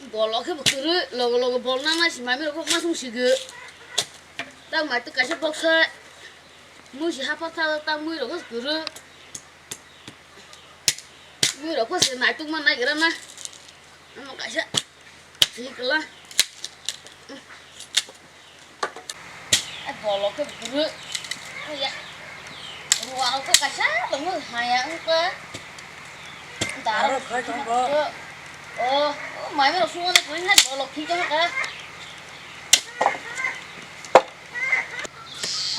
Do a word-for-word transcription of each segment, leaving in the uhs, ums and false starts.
Bol o khe bo kwrwi, logo logo bol nang nai si mami rok ma sung sigi. Tak mai twi kaisa boksa mui si hapar tha, tak mui rok kwrwi. Mui rok se naituk ma nai gra na. Ano kaisa si kla. Ai, bolok khe bwrwi. Ai ya. Ruwa rok khe kaisa tongo, haya wngkha. Darok khai tongo. O, o, mai mero suwa na koi hai bolok khi kha kha.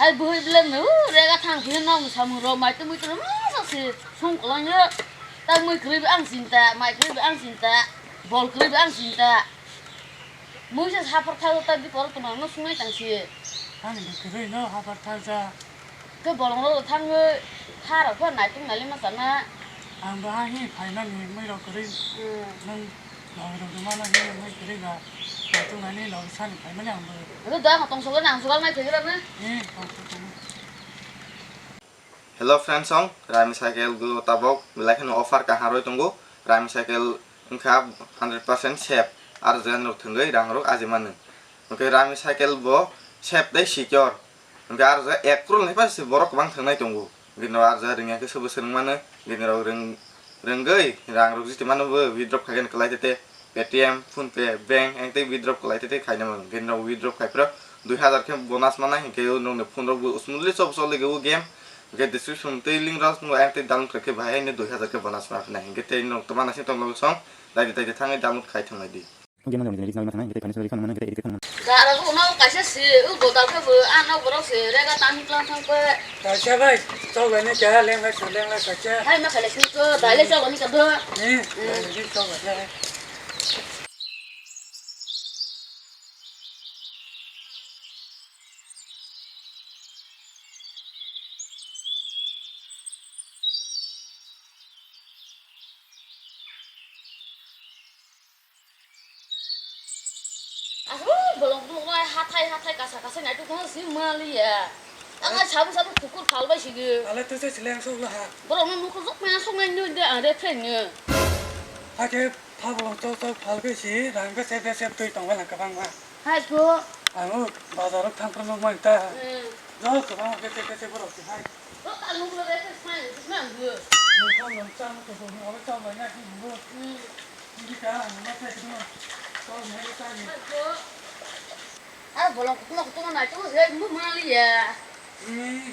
Hai bwrwi bile no, rega thang phino nong samung rok mai twi mui twi masa se sung kwlangyo. Tak mui kwrwi bo ang sinta, mai kwrwi bo ang sinta, bol kwrwi bo ang sinta. Muisa saphar thago ta bipor tongma no sungnai tang si. Ani bwkhe rwi no habar tharja. Ke bolong rok thangwi ha rok pha naitung nali ma sana. Ang bo ha hi phaimani mui rok kwrwi. Hmm. Nang nong rok ma na hi mui kwrwi ba. Naitung nani log sani phaimani ang bo. Ro da tong sogo nang sogo nai thegra na. Ni tong sogo. Hello friends song, Rami Cycle go tabok belai kheno offer kaham roi tongo. Rami Cycle wngkha hundred percent safe, aro je norok thwngwi rang rok aji mano. Hwnkhe Rami Cycle bo safe tei secure. Hwnkhe aro je ek crore ni pasi borok kwbang thwngnai tongo. Bini rok aro je rwngya khe sobo swrwng mano. Bini rok rwng-, rwngwi rang rok jiti mano bo withdraw khaikhe kwlai tete. Paytm, PhonePe, bank, ang tei withdraw kwlai tei tei khaina mano. Hwnkhe norok withdraw khai phiro dui hazar khe bonus manai, hwnkhe o norokni phone rok bo smoothly chop choli o game. Hwnkhe description tei link rok no ang tei download khai khe bahai haino dui hazar khe bonus ma phinai. Hwnkhe tei norok tongma naising tong logwi song daidi daidi thangwi download khai thanglaidi. O game no nini nini nini nini nini nini nini nini nini nini nini. Gara ko no kaisa si, u godal khe bo, a no borok se, rega tang tang tang pe. Kaisa bai, chok bai ni keha leng lai, leng lai kaisa. Hai ma khalai sini ko, dai le chok ni ka do. Ni, hmm. Dai le chok bai. Aswk bolong bolong lai hathai hathai kasa kasa naituk tong si maliya. Ang ai sabu sabu kukur phal bai sigi. Ale tu se sileng sok la ha. Borok no nukhuk sok maya sok nai nui de ang re phen nui. Hake pha bolong chok chok phal ke si rang ke se de se tui tong bai lang kabang ma. Hai ko. Ang o bazar o thang phano mang ta. Hmm. Jo kwbangma kete kete borok si hai. Rok ta nuklo de, khe smai nukna ang bo. Nukha nung chang to bo, abo chang bai na ki bo. Hmm. Hindi ka, ang ma thai kno. Chang nai ka ni. Hai ko. Ah, bolong kutung kutung nai tu, he, mo mali ya. Hmm.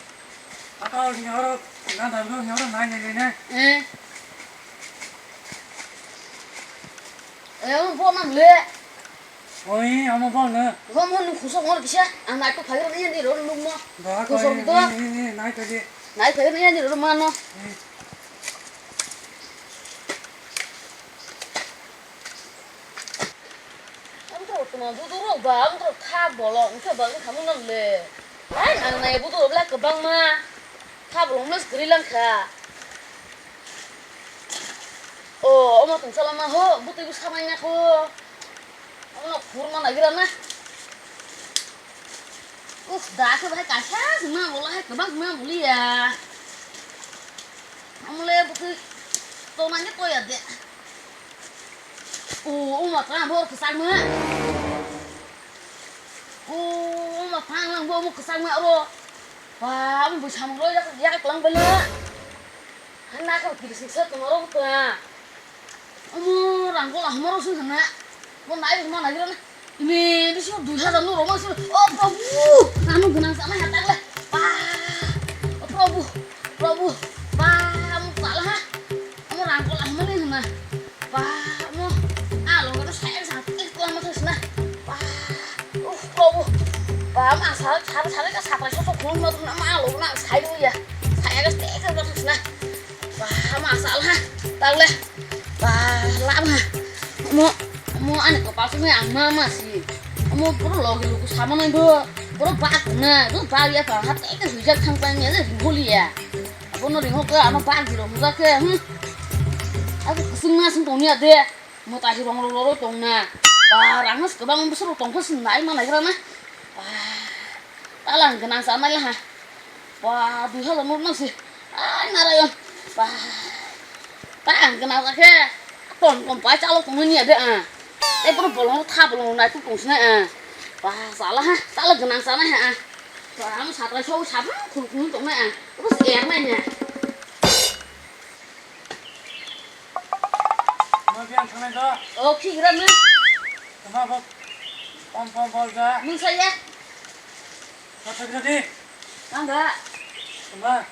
Ata ni oro, na da ni oro nai nai nai. Eh. Eh, bo nam le. Oi, amo bol na. Gom hon nung khusok ngor kisa, ang nai to phagir ni ni ro nung mo. Ba ko, khusok ni to. Ni, ni, nai to di. Nai phagir ni ni ro ma no. Ni. Ang to to ma du du ro ba, ang to kha bolo, ang to ba ang khamu no le. Ai, ang nai bu du bla kwbang ma. Kha bolo mes gri lang kha. O, omo tong chala ma ho, bu twi bu samai na kho. Omo khur ma nagira na. Uf, da khe bahai kaisa ma bolo hai kwbang ma boli ya. Omo le bwtwi tongna ni toya de. O, omo ta bor kwchak ma. O, omo ta lang bo omo kwchak ma ro. Ba, omo bwsa mo ro yak yak lang bela. Hana ka tiris ni sa tong ro ta. Omo rang kola hamaro sung hana. Bo nai ma nai gira na. Ini bisi dui hazar no roma sung. O Prabhu, anu gwnang sa mai hatak le. Ba. O Prabhu, Prabhu. Ba, omo pala ha. Omo rang kola hamani hana. Ba, omo. A lo ga sai sa. Ek kola ma thas na. Ba. Uf, Prabhu. Ba, ma sa sa sa ka sa pa so so khun ma na ma lo na sai ya. Sai ga te ka thas na. Ba, ma sal ha, tau le. Ba, lam ha. Mo, mo ani kopal simi ang ma ma si. Mo puro logi lugu sama nai bo. Puro bak na, do bak ya pa ha te ke sujak thang tang ya le ringoli ya. Abo no ringo ko ano bak dilo mujak ke. Hmm. Aku kusung na sung tong ya de. Mo ta hi rong ro ro tong na. Ba, rang mas kebang besar tong ko sin nai ma nai gra na. Ba, talang kenang sa nai la ha. Ba, dui hazar no nang si. Ai, Narayan. Ba. Ta ang kena ta khe. Ton ton pai chalo tong ni ade a. Tei bono bolong tha bolong nai kuk tong sinai ang. Ba, chala ha, chala gwnang chanai ha ang. Ba, ang satrai so sabang khul khul tong nai ang. Bus er nai ha. Ma biang thangnai do. O, khi gra nai. Tama bo pom pom bol ja. Mung saya. Kotha gra di. Ang ga. Tama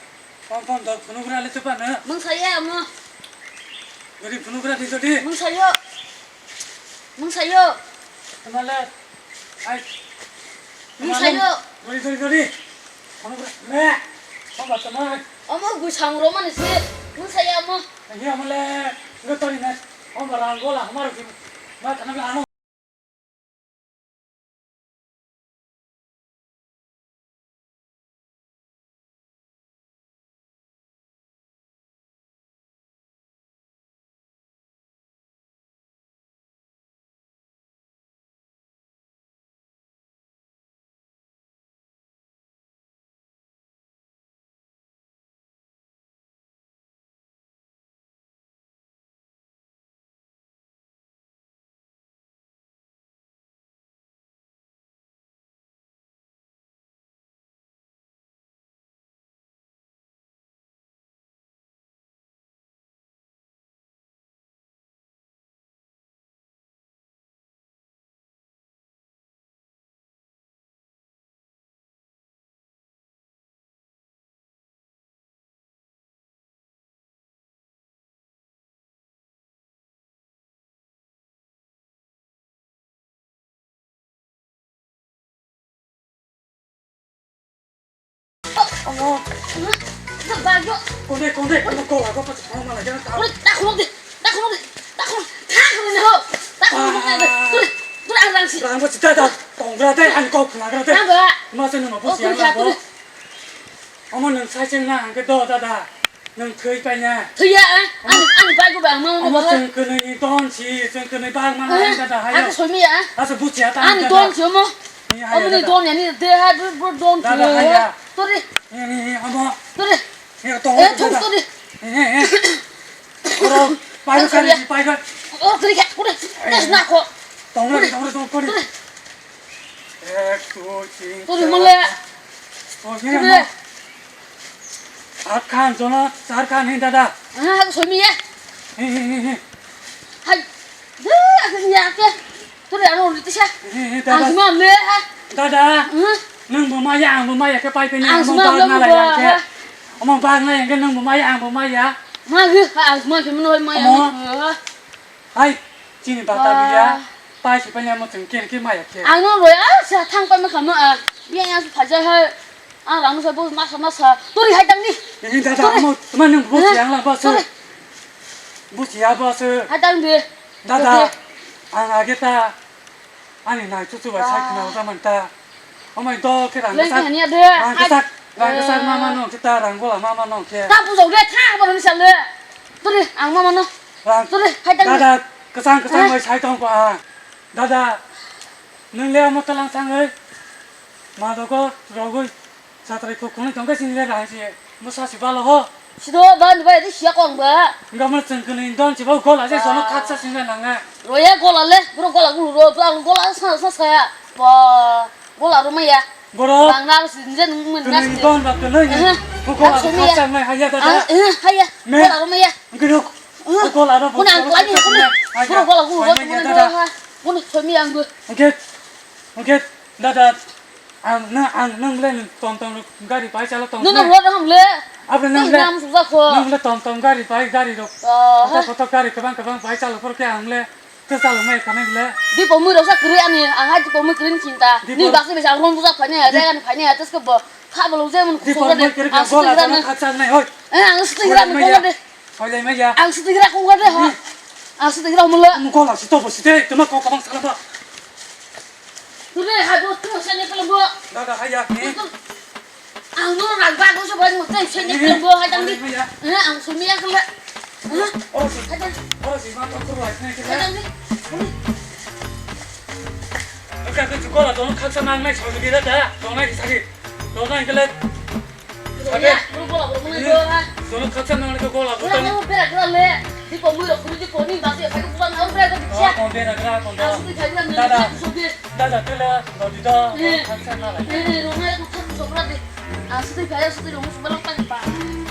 pom pom dok phunu gra le tu pa na. Mung saya mo. Gari phunu gra di so di. Mung sayo. Mung sayo. Tama le. Ai. Mung sayo. Gari gari gari. Phunu gra le. Tama tama. Omo bwsang rw mani se. Mung saya mo. Iya mole, nggak tahu ini. Om barang gua lah, kemarin sih. Nggak, karena nggak anu. Omo. Bag yo. Konde, konde, konde, ko, ko, ko, ko, mana jana ta. Oi, ta khulok de, ta khulok de, ta khulok, ta khulok de ho, ta khulok de. Tuli, tuli ang rang si. Rang bo sita ta, tong gra de, ang kok na gra de. Tang ba. Ma se no bo si ang bo. Omo nang sai cheng na ang ke do da da. Nwng thwi paina. Thwiya, ah? Ani, ani bagwi ba ang ma. Omo chwng kwnwi ni don si, chwng kwnwi bag ma. Eh, hai da da, hai. Asa soimi ya? Asa buchi ata. Ani don si omo. Ni hai. Omo ni da da. Don ya ni de ha, bu, bu don si. Da da, hai ya. Tori. Ni, ni, ni, omo. Tori. Ni to. Eh, thum tori. Eh, eh. Oro, pai ka ni, pai ka. Oh, kri ka, kri. Tes na ko. Tong na, tong na, tong kori. Tori. Ek, dui, tin, char, mole. Tori. Aat khan, jono, char khan, hin dada. Ah, soimi ya. He, he, he, he. Hai. De, aku ni aku. Tori, aro ni tisa. He, he, dada. Ang semua le, ha. Dada. Hmm? Nang bo maya, ang bo maya, ke pai pe ni, ang semua bag na la ya ke. Omo bag na ya ke, nang bo maya, ang bo maya. Ma, he, ha, ang semua ke mano maya. Hai, chini bata biya, pai si panya mo chwng ken ke maya ke. Ang no roi a sa thang pa ma khama a. Biya ya sa phaja ha. A rang sa bo ma sa ma sa. Tori hai tang ni. Ni dada mo ma nang bo si ang la ba se. Bo si ya ba se. Hai tang de. Dada. Ang age ta. Ani nai chuchu bai sai khna uta man ta. Omai do khe rang kasak. Rang kasak, rang kasak ma ma no khe ta rang gola ma ma no khe. Ta bujok de tha bo ni sal de. Turi ang ma ma no. Rang. Turi hai ta. Dada kasang kasang bai sai tong ko a. Dada nung le amo talang sang oi. Ma do ko rogoi. Satrai kok kung tong ka sini le rang si. Mo sa si balo ho. Sido ban bai di siya kong ba. Enggak mana chengkene don si bau gola se sono khaksa sini nang a. Roya gola le, bro gola gulu ro, bro gola sa sa sa ya. Ba gola ro maya. Boro. Rang rang si nje nung men nas. Kene don ba kene. Mo gola khaksa mai haya dada. Eh haya. Gola ro maya. Enggak dok. Mo gola ro. Kuna ang tuani kuni. Bro gola gulu ro. Kuni somi ang. Enggak. Enggak. Dada, ang na, ang nang le tom tom gari pai chala tong. Nang le. Rod ham le. Abre nang le. Nam suja ko. Nang le tom tom gari pai gari rok. Koto koto gari kebang kebang pai chala por ke ang le. Ke chala mai kane le. Di pomui rok sa kri ani, ang hai di pomui kri ni chinta. Ni bakse bisa ron buja phane, jaga ni phane, atas ke bo. Kha bolo je mun. Di pomui kri ka bola khaksa nai hoi. Eh, ang sutui gra ko de. Hoi lai mai ya. Ang sutui gra ko de ha. Ang sutui gra mula. Mo gola si to bo si de, tuma ko kebang chala ba. Tuli hai bo tu sene kelembo. Dada hai ya ni. Ang no rang ba go so ba mo te sene kelembo hai tang di. Eh ang sumi ya kele. Oro si. Hai tang. Oro si ma to kuru hai sene kele. Hai tang di. Ka ka chu gola don khaksa nang nai so di da da. Don nai sa di. Don nai kele. Sade. Bro gola bro mo do ha. Don khaksa nang nai gola bro. Bro bera kele. Di komui rok kuri di koni basi phai ko bukan au bra ko Oh, bicha. Kombe na gra, kombe. Asli khai na Dada. Ni kusuk di. Dada, tela, dodi do. Eh. Thaksa na lai. Eh, rona ko thak sok ra di. Asli khai asli rong sok balak tak pa.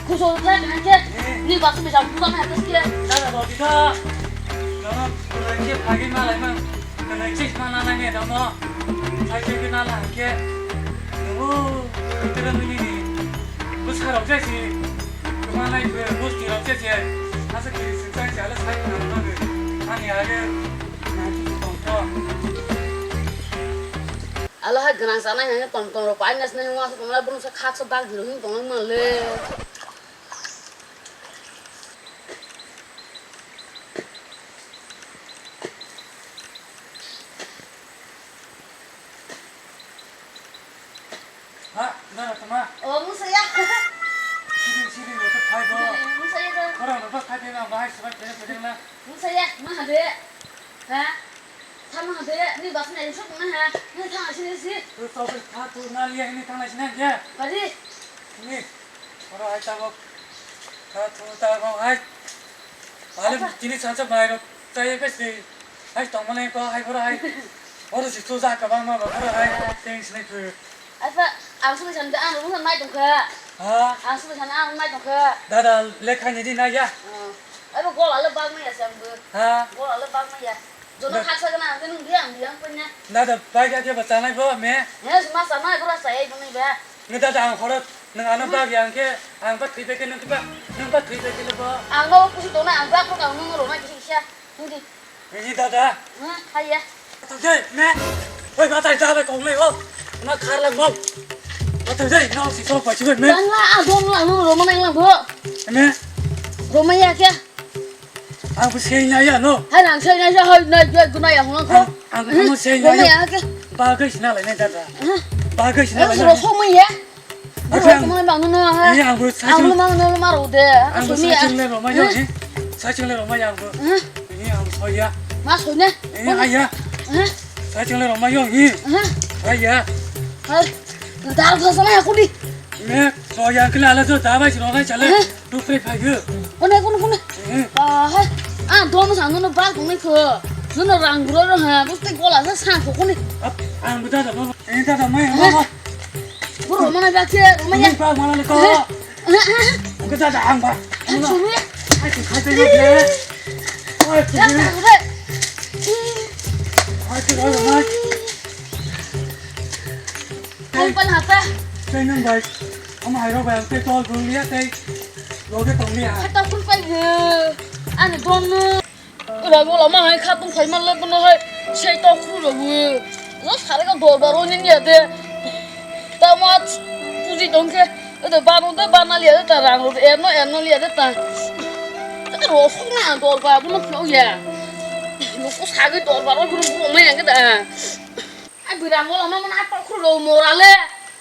Kusuk ra kan ke. Eh. Ni basi me jam bukan ha tas ke. Dada, dodi do. Nono, kurang ke phagi na lai mang. Kana chis mana nange damo. Sai ke na la ke. Oh, tela mini ni. Bwsarok je si, kwmanai bwstirok je si, asa kiri swngchang si, ala sai khna rwmani, ani age nangkhe tongkho. Ala hai gwnang chanai hai tong tong rok pai nas nai wngma tongla bono sa khak sa bag biro hin tong mang le. Ha, na na tama. O, musa ya. Siri, siri, wata phai bo. Musa ya da. Ora, wata phai bo, ang bahai sebai pede pede na. Musa ya, ma hade. Ha? Tha ma hade, ni bas na yusuk na ha. Ni tha sini si. Tu tau pe tha tu na liya ini tha na sini ya. Padi. Ni. Ora ai tabo. Tha tu tabo ai. Alam Apa? Tini sansa bai ro. Taya pes ni. Hai tong mana ko hai bora hai. Oro si tu za ka bang ma ba bora hai. Thanks ni ku. Apa, ang sini sana ang rumah mai tong ka. Ha? Ang sini sana ang mai tong ka. Dada lekha ni di na ya. Oh. Apa gol ala bag mai ya sambu. Ha? Gol ala bag mai ya. Jono Da- khaksa gana ang nung dia ang dia punya. Dada bai ka ke ba tanai bo me. Ya, semua sama aku rasa ya ini ba. Nge dada ang horot nang ano bag yang ke ang ba thui ke nang ba nang ba thui ke le bo. Ang no kusi dona ang ba ko ka nung ro na kisi sia. Hindi. Ini dada. Hmm, hai ya. Tau je me. Oi ba tai dada kong le o. Na khar lang bo. Tau je no si so pa chi me. Dan la a don la nung ro ma nang la bo. Me. Ro ma ya ke. Ang bo sei nai ya no. Hai nang sei nai sa hai nai ya guna ya hong ko. Ang ang mo sei nai. Guna ya ke. Ba ga sina lai nai dada. Ba ga sina lai. Ro so mo ya. Ro so mo bang no ha. Ni ang bo sa chung. Ang mo no ma ro de. Ang bo sa chung le ro ma yo ni. Sa chung le ro ma ya ang bo. Ni ang so ya. Ma so ne. Ni ha ya. Sa chung le ro ma yo ni. Ha ya. Hai. Dal ko sa ma ya ku ni. Me so ya ke la la so da ba si ro ga cha le. Tufre phaigo. Kone, kone, kone. Eh. Ah, hai. Ah, dom sa nono bag tong nai kho. Nono rang bro ro ha. Bus te gola sa sa kho kone. Ap, ang buta da no. Eh, da da mai. Eh. Bro mana bag ke, mana ya? Bag mana le ko. Eh, eh, eh. Ang buta da ang ba. Eh, sumi. Ai, khai te yo ke. Ai, ya, sumi. Ai, ke ro mai. Ang pal hata. Tei nang bai. Ama hai rok bai tei tol bung liya tei loge tong liya. Hata kun pai ge. Ani don no. Ura go lama hai kha tung phai man le bono hai sei to khu ro bu. Lo sare ko dor baro ni ya de. Ta ma puji dong ke. Ede bano de bana liya de ta rang ro er no er no liya de ta. Ro sung na dor ba bono phlo ya. Lo ko sage dor baro bono bo ma ya ge da. Ai bwrang wala ma mana tokhu ro mora le.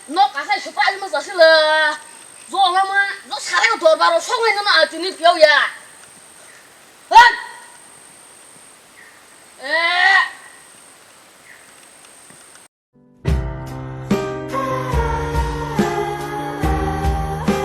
Nok asai supra ma sasila. Jo la ma, jo sare ko dorbar ro song hai no atini piao ya. Hei!